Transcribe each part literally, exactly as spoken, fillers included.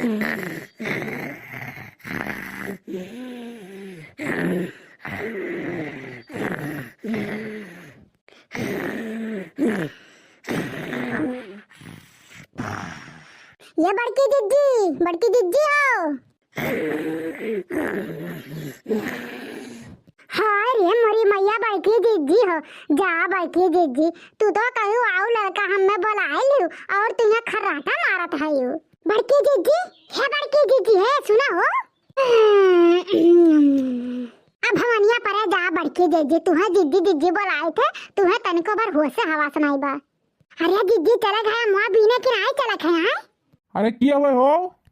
ये बड़की जिज्जी, बड़की जिज्जी हो। हाय रे मोरी मैया, बड़की जिज्जी हो। जा बड़की जिज्जी, तू तो कहू आऊ लड़का हमें बोलाए लियो और तू यहाँ खर्राटा मारत हयू। बड़की जिज्जी, हे बड़की जिज्जी, हे सुना हो। अब भवनिया परे जा बड़की जिज्जी, तुहे जिज्जी जिज्जी बोलाए थे, तुहे तनिको भर होश से हवास नाई बा। अरे जिज्जी चलत है मुआ बीने कि नाई चलत है, हाँ? अरे किया हुए हो?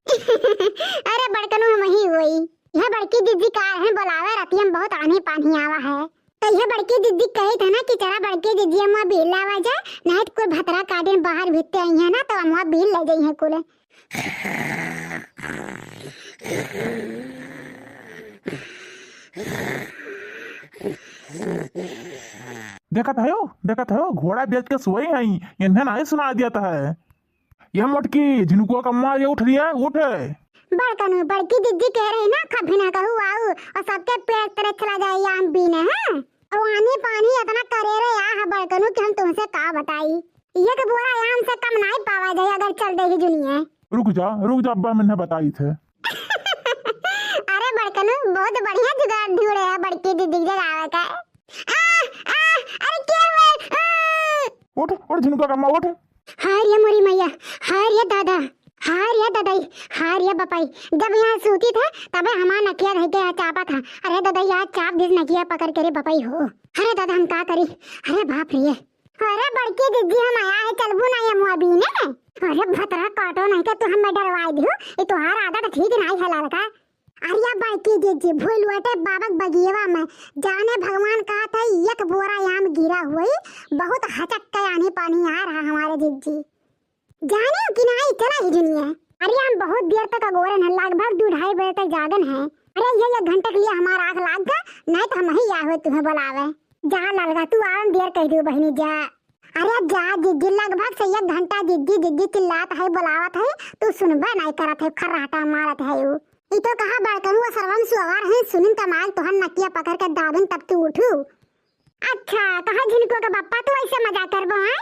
अरे बड़कनू हम ही होई। यह बड़की जिज्जी का है बोलावे, रतिया में बहुत आन्ही पानी आवा है। तो यह बड़की जिज्जी कही था ना कि चला बड़की जिज्जी मुआ बीन लावा जाए, नहीं तो कोई भतरा काटिन बाहर भित्ते आई है ना तो मुआ बीन ले जाई है कुल। देखत हयो, देखत हयो, घोड़ा बेच के सोई हई, इन्हें नाई सुना दिया था। ये मोटकी, झिनकुआ का अम्मा, ये उठ रही है, उठ। बड़कनू, बड़की जिज्जी कह रही ना, कभी ना कहू आऊ, और सबके पेट तरे चला जाए आम बीने, हैं? और आनी पानी इतना करे रे या है बड़कनू कि हम तुमसे का बताई। एक बोरा आम से कम नाई पावा जाए अगर चल दे ही जुनिए। रुक जा, रुक जा, अब्बा मैंने बताई थे। अरे बड़कनू, बहुत बढ़िया जुगाड़ ढूंढे है बड़की जिज्जी जगावे का। आ, आ, अरे क्या हुआ? आ! उठ, उठ झिनकुआ का अम्मा, उठ। हाय रे मोरी मैया, हाय रे दादा, हाय रे ददाई, हाय रे बपाई। जब यहाँ सूती थे, तबे हमार नकिया धइ के यहाँ चापा था। अरे ददाई, आज चाप दिस नकिया पकड़ के रे बपाई हो। अरे दादा, हम का करी? अरे बाप रे। अरे बड़की जिज्जी, हम आया है, चलबू ना ये मुआ बीने? अरे भतरा काटो नहीं तो तू हमें डरवाई दियो। ये तोहार आदत ठीक नहीं है लड़का। अरे बड़की जिज्जी, भूल वटे बाबक बगियवा में, जाने भगवान कहा था एक बोरा आम गिरा हुई, बहुत हचक के आनी पानी आ रहा हमारे जिज्जी। जाने कि नाई चला ही जुनिया। अरे हम बहुत देर तक अगोरन है, लगभग दो ढाई बजे तक जागन है। अरे ये एक घंटे के लिए हमारा आँख लाग गया, नहीं तो हम ही या हुए तुम्हें बुलावे। जा ललगा, तू आवन देर कह दियो बहिनी, जा। अरे जा जिज्जी, लगभग से एक घंटा जिज्जी जिज्जी चिल्लात है, बुलावत है, तू सुनबे नहीं करत है, खर्राटा मारत है उ। ई तो कहा बड़कनू सरवन सुअर है, सुनिन त माल तोहन नकिया पकड़ के दाबिन तब तू उठू। अच्छा, कहा झिनकुआ का बप्पा तू ऐसे मजाक करबो है?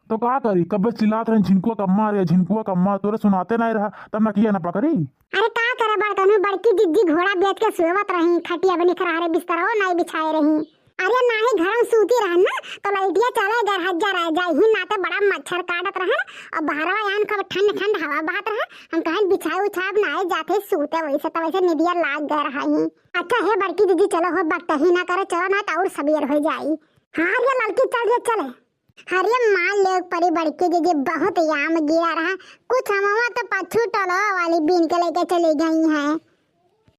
तो का करी, कब्बे चिल्लात रही झिनकुआ का अम्मा रे, झिनकुआ का अम्मा, तोरे सुनाते नहीं रहा, तब नकिया न पकड़ी। अरे का करे बड़कनू, बड़की जिज्जी घोड़ा बेच के सोवत रही, खटिया बनी खरारे बिस्तरवा नहीं बिछाए रही। अरे नाही घर में सूती रहन ना, तो लइटिया चले गए हजार रह जाए ही नाते बड़ा मच्छर काटत रहन, और बहरवा यान खूब ठंड ठंड हवा बहत रहे। हम कहन बिछाए उछाए अब नाए जाते सूते, वैसे तो वैसे निदिया लाग गए रहा ही। अच्छा हे बड़की जिज्जी, चलो हो बकतही ना करे, चलो ना तो और सबेर हो जाई। हाँ रे ललकी, चल रे चले। अरे माँ ले परी बड़की जिज्जी, बहुत आम गिरा रहा, कुछ अमवा तो पछू टोलवा वाली बीन के लेके चली गई हैं।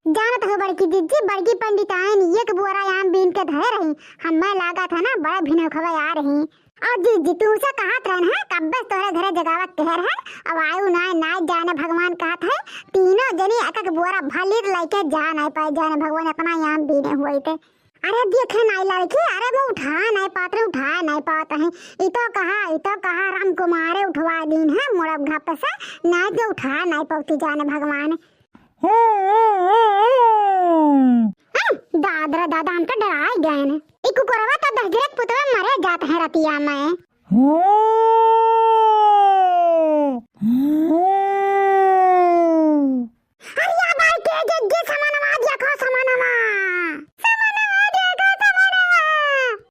जानत हो बड़की जिज्जी, बड़की पंडिताइन एक बोरा आम बीन के धरे रही, हमें लागत है ना बड़ा भिनखवा आ रही। और जिज्जी तू से कहत रहन है, कब्बे से तोहरे घरे जगावत कह रहन, अब आयु नाय नाय जाने भगवान कहत है, तीनों जनी एक एक बोरा भलीर लेके जा नाय पाए जाने भगवान इतना आम बीने हुए थे। अरे देखे नाय लड़की, अरे वो उठा नाय पात रहे, उठा नाय पात रहे, इतो कहा, इतो कहा राम कुमारे उठवा दीन है मुड़ब घप से, नाय तो उठा नाय पौती जाने भगवान। हैं, दाद रे दादा, हम तो डराए गए न। ई कुकुरवा तो दहिजरे के पुतवा मरे जात है रतिया में। अरे या बाई के जिज्जी समनवा देखो समनवा। समनवा देखो समनवा।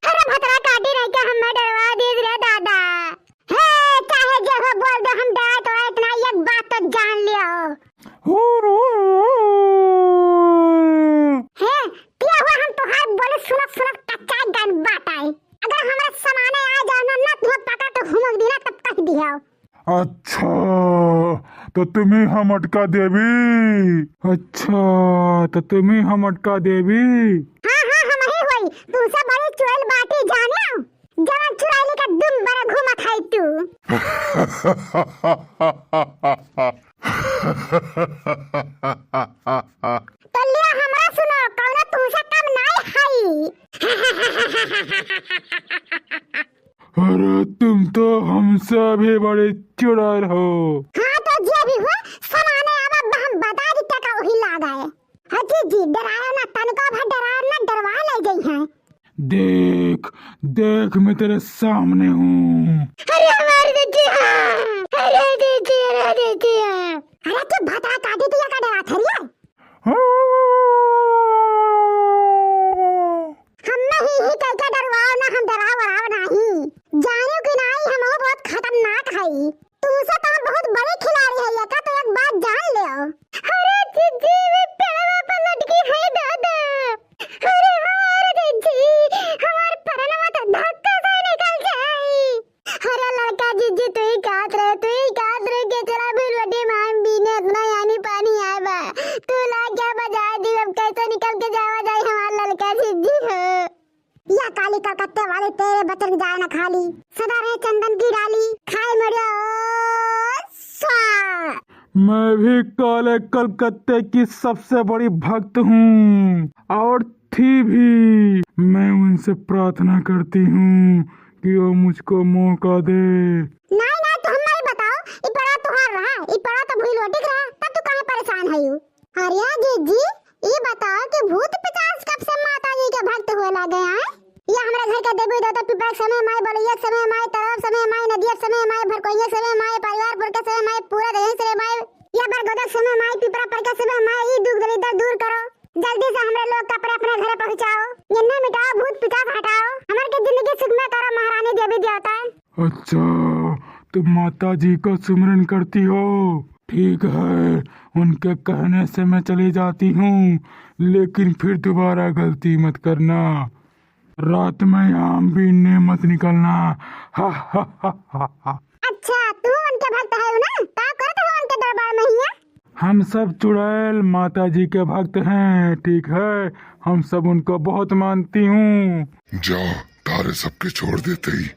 अरे भतरा काटी नहीं के हमें डरवा दीस रे दादा। हे, चाहे जे हो बोल दे, हम डरात वात ना, एक बात तो जान लियो। हे, किया हुआ हम तोहार बोले सुनत सुनत कच्चा गन बात आई। अगर हमरा समाने आ जाओ ना, ना तुम्हें पकड़ के घुमक दीना तब कह दिया। अच्छा, तो तुम्ही हम अटका देवी। अच्छा, तो तुम्ही हम अटका देवी। हाँ, हाँ, हम ही होई। तुमसे बड़ी चुड़ैल बाटी जाने। जवन चुड़ैली का दुम बड़ा घूमत है तू। तो लिया हमरा सुनो, कौनो तुमसे कम नाय हई। अरे तुम तो हमसे भी बड़े चुड़ैल हो। हाँ तो जे भी हो, समाने आवा जी, डरायो ना, तनको भर डरायो ना, डरवा ले गई हैं। देख, देख, मैं तेरे सामने हूँ। अरे हमारे जीजी, हाँ। अरे जीजी, अरे जीजी, हाँ। अरे तू भतरा काटी, तू का डरा थरिया? हाँ। हम नहीं ही कह के डरवाओ ना, हम डराव वराव नहीं। जानियो कि नहीं, हम बहुत खतरनाक हई। तुमसे तो हम बहुत बड़े खिलाड़ी है, ये का तो एक बात जान ले। अरे जीजी, वे पेड़वा पर लटकी है दादा। अरे हमार जीजी, हमार परनवा तो धक्का से निकल जाई। अरे ललका जीजी, तू ही कहत रहे, तू ही कहत रहे कि चला भी रोटी मांग बीने, इतना यानी पानी आए बा। तू ला क्या बजाए दी, अब कैसे निकल के जावा जाए हमार ललका जीजी हो। या काली कलकत्ते वाले तेरे बचन जाए न खाली, सदा रहे चंदन की डाली, खाए मरियो स्वाहा। मैं भी काले कलकत्ते की सबसे बड़ी भक्त हूँ और थी भी। मैं उनसे प्रार्थना करती हूँ कि वो मुझको मौका दे। नहीं, नहीं, तुम नहीं बताओ, ई पड़ा तुहार रहा, ई पड़ा तो भूल वटिक रहा, तब तू काहे परेशान है यू? अरे जीजी, ई बताओ कि भूत पिचास कब से माता जी के भक्त हुए लागे हैं? ये हमरे घर के देवी देवता, पिपरा के समय माई, बलुइया के समय माई, तालाब समय माई, नदिया के समय माई, भरकोइया के समय माई, परिवार पुर के समय माई, पूरा देही समय माई, ये बरगोदा के समय माई, पिपरा पर के समय माई, ई दुख दलिद्दर दूर करो। जल्दी से हमरे लोग के अपने अपने घरे पहुँचाओ। इन्हें मिटाओ, भूत पिचास हटाओ, हमर के जिंदगी सुखमय करो महारानी देवी देवता। अच्छा, तो माता जी का सुमिरन करती हो? ठीक है, उनके कहने से मैं चली जाती हूँ, लेकिन फिर दोबारा गलती मत करना। रात में आम बीनने मत निकलना। हा, हा, हा, हा, हा। अच्छा, तू उनके भक्त है ना? का करत हो उनके दरबार में हिया? हम सब चुड़ैल माता जी के भक्त हैं, ठीक है? हम सब उनको बहुत मानती हूँ। जा, तारे सबके छोड़ देते ही